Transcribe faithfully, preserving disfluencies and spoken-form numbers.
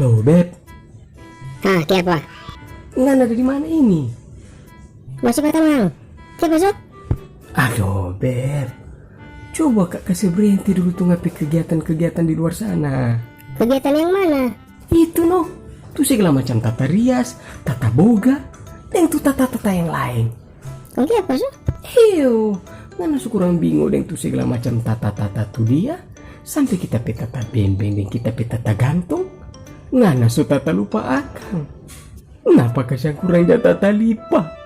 Oh, Beb. Hah, kiapa? Ngana dari mana ini? Masih batamang. Kiapa so? Aduh, Beb. Coba kak kasih berhenti dulu tu ngape kegiatan-kegiatan di luar sana. Kegiatan yang mana? Itu no. Tu segala macam tata rias, tata boga, deng tu tata-tata yang lain. Kong kiapa so? Heo, ngana su kurang bingo deng tu segala macam tata-tata tu dia, sampe kita pe tata beng-beng deng kita pe tata gantong. Ngana su tata lupa akang. Napa kasiang kurang ja tata lipa?